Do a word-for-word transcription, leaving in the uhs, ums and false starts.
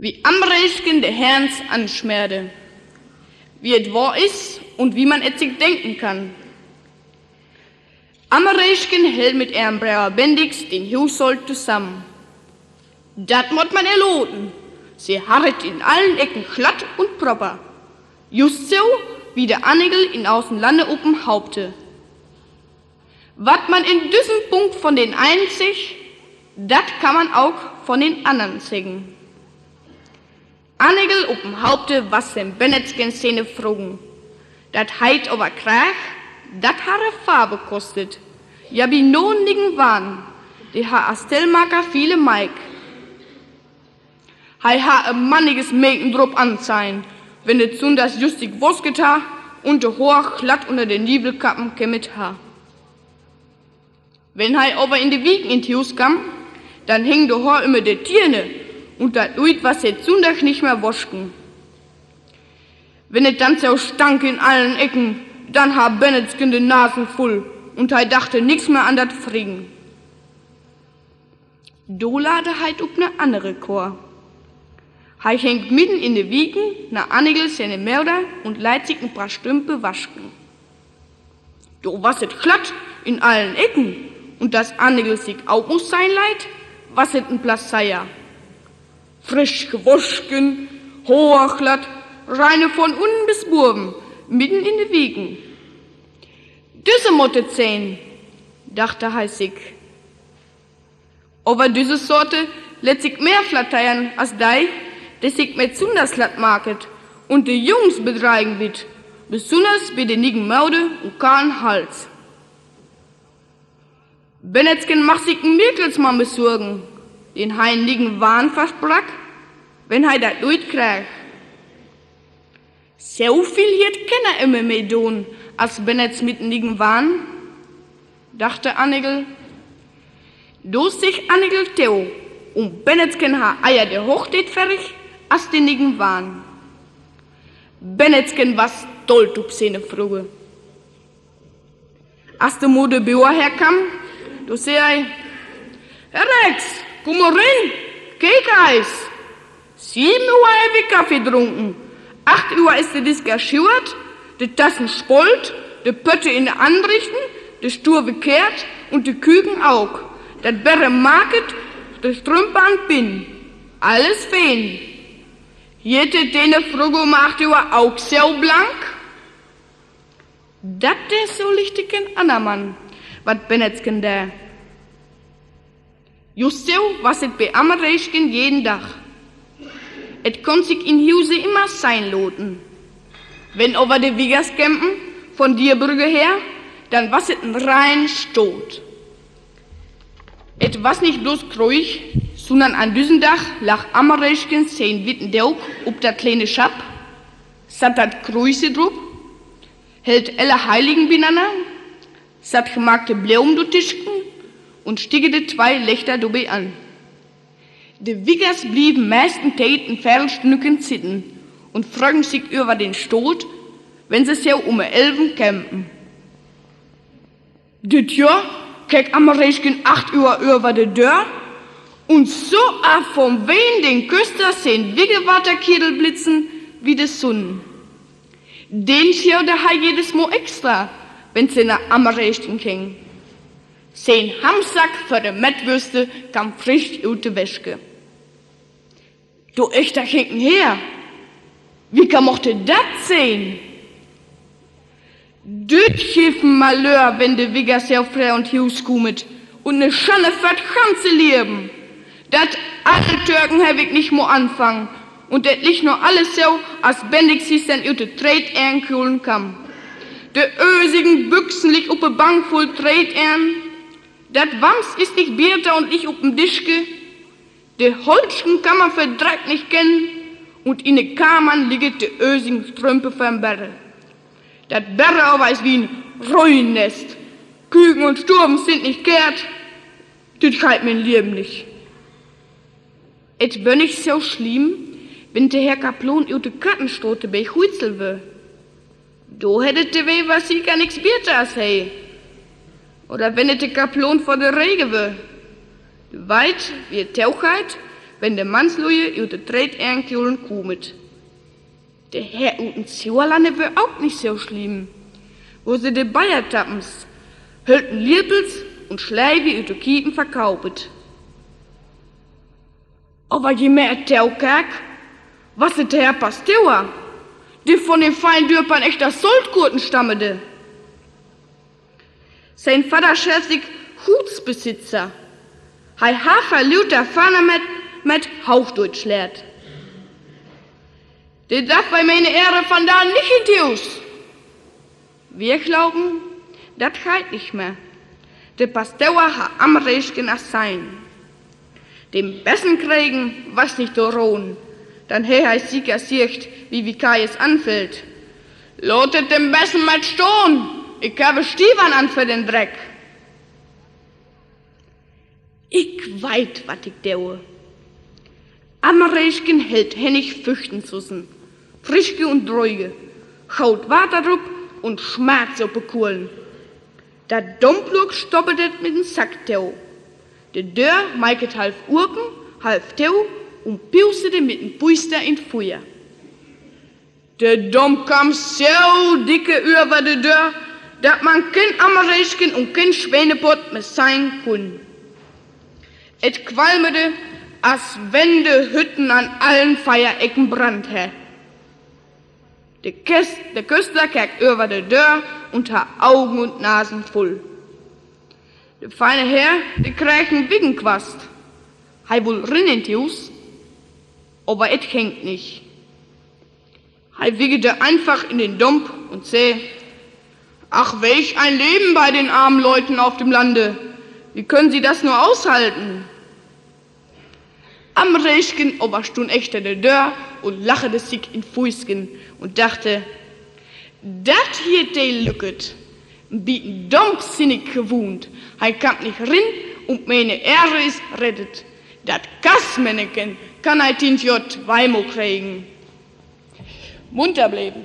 Wie Amreschken de Herrns ansmeerde. Wie et wohr is un wie man et sik denken kann. Amreschken hell mit ehren Broer Bendix den Huusholt tosamen. Dat mott man ehr laten. Se harr et in allen Ecken glatt un propper. Just so, wie de Annigel in Außenlande up'n Haupte. Wat man in düssen Punkt von den einen seggt, dat kann man auk von den annern seggen. Annigel up'n Haupte was den Bennetskens sene Fruggen. Dat heit aver Kraag, dat harr Farbe kostet. Ja, bi no'n niggen Wahn, de harr as Stellmaker viele Maik. Hei harr e manniges Meken drop ansehn, wenn et sundags just sik wosket harr un de Hoor glatt unner de Niewelkappen kämmet harr. Wenn hei aver in de Wieken in't Huus kamm, dann heng de Hoor ümmer de Tiene, un dat luit, was et Sundag nich mehr wosken. Wenn et dann so stank in allen Ecken, dann harr Bennetsken de Nasen vull, un hei dachte nix mehr an dat Friegen. Do laade hei et up ne annere Koor. Hei heng midden in de Wieken na Annigel sene Moder un leit sik en paar Stümpe wasken. Do was et glatt in allen Ecken, un as Annigel sik auk us sehn leit, was et en Pläseier. Frisch gewosken, hoorglatt, reine von unnen bis boven, midden in de Wieken. Düsse mott et sehn, dachte hei sik. Aver düsse Sorte lett sik mehr flatteern as dei, de sik met Sundagsslatt maket un de Jungs bedreigen witt, besunners bi de niggen Mode un kahlen Hals. Bennetsken mag sik en Miekelsmann besorgen, den hei en niggen Wahn versprack, wenn hei dat luit kreeg. So viel hett kenner ümmer mehr doon as Bennets mit en niggen Wahn, dachte Annigel. Do segg Annigel to, un Bennetsken harr eier de Hochtiet ferrig as de niggen Wahn. Bennetsken was stolt up sene Frugge. As de Moder Buer herkamm, do sä hei: Herr Rex, kumm man rin, kiek eis! Sieben Uhr hebb wi Kaffee drunken, acht Uhr is de Disch geschuert, de Tassen spollt, de Pötte in de Anrichten, de Stuuv kehrt un de Küken auk, dat Bedde maket, de Strümpe an Pinn. Alles feen. Hett et dene Frugge um acht Uhr auk so blank? Dat dee so lichte keen anner Mann, wat Bennetsken dee. Just so was et bi Amreschken jeden Dag. Et konn sik in Huse immer sehn loten. Wenn aver de Wiggers kempen, von Dierbrügge her, dann was et en rein Stoot. Et was nich blots Kruig, sunnern an düssen Dag lag Amreschken sien witten Dook up dat kleine Schapp, satt dat Kruigse drup, held Allerheiligen binanner, satt gemaakte Blomen dortüsken un stickerde twei Lechter dorbi an. De Wiggers bleven meisten Tiet en Veerdelstünnken sitten un frögen sik över den Stoot, wenn se so um elven kempen. Düt Johr keek Amreschken acht Uhr över de Döör un sah af von ween den Köster sien Wiggewaterkiedel blitzen wie de Sunn. Den schuurde he jedes Mal extra, wenn se na Amreschken gingen. Sien Hamsack för de Mettwürste kamm frisch ut de Wäske. Do echter Schinken her! Wie kann, mocht he dat sehn? Düt gifft en Malör, wenn de Wiggers so fröh ut Huus kumet un ne Schanne för't ganze Leven. Dat Altöken heff ik nich mehr anfangen, un dat liggt noch alles so, as Bendix gistern ut de Treedern köhlen kamm. De ösigen Büxen liggt up de Bank vull Treedern. Dat Wams is nich beter un liggt up en Dischke. De Holtsken kann man vör Dreck nich kennen, un in de Kamern ligget de ösigen Strümpe vör'n Bedde. Dat Bedde aver is wie en Ruinennest. Küken un Stuven sind nich kehrt. Düt geiht mien Leven nich. Et wöör nich so slimm, wenn de Herr Kaplon ut de Kattenstraat bi Huitzel wöör. Do hett de Wever seker nix beter as he. Oder wenn et de Kaplon von de Rege wöör. De weit, wie et togeiht, wenn de Mannslüe ut de Treederntkjolen kumet. De Herr ut den Suerlande wöör ok nich so slimm. Wo se de Beiertappens hölten Liepels un Sleevi ut de Kiepen verkaupet. Aver je mehr tokaak, was et de Herr Pastoor, de von de Feindörpern echter Soltkoorten stammede. Sien Vadder schär sik Gutsbesitzer. He harr vör luter Fahne met, met Hoochdüütsch lehrt. De darf bi miene Ehre vandaan nich in 't Huus. Weglopen, dat geiht nich mehr. De Pastoor harr Amreschken as sein. Den Bessen kriegen was nich to roen, denn harr he seker seggt, wie Vikaius anfeld: Laat den Bessen man stahn, ik hebb Stievern an för den Dreck. Ik weit, wat ik do. Amreschken helt Hennig Füchtensussen, frische un dröge, goot Water drup un smaat se op de Kuhlen. Dat Dompluuk stoppet et mit en Sack to. De Döör meik et half open, half to un piustet mit en Puister in 't Fuer. De Domp kamm so dicke över de Döör, dat man keen Amreschken un keen Swenepott mehr seihn kunn. Et qualmede, as wenn de Hütten an allen veer Ecken Brand harr. De Kös-, de Köstler keek över de Döör un harr Ogen un Nasen vull. De fiene Herr, de kreeg en Wiggenkwast. He wull rin in 't Huus, aver et ging nich. He wiggede eenfach in den Domp un sä: Ach, welch ein Leben bei den armen Leuten auf dem Lande. Wie können sie das nur aushalten? Amreschken aver stunn echter de Döör un lachede sik in 't Fuisken un dachte: Dat hier, de lücket. En beten Domp sin ik gewuhnt. He kamm nich rin un miene Ehre is reddet. Dat Kassmänneken kann he tien Johr tweemal kriegen. Munter bleven.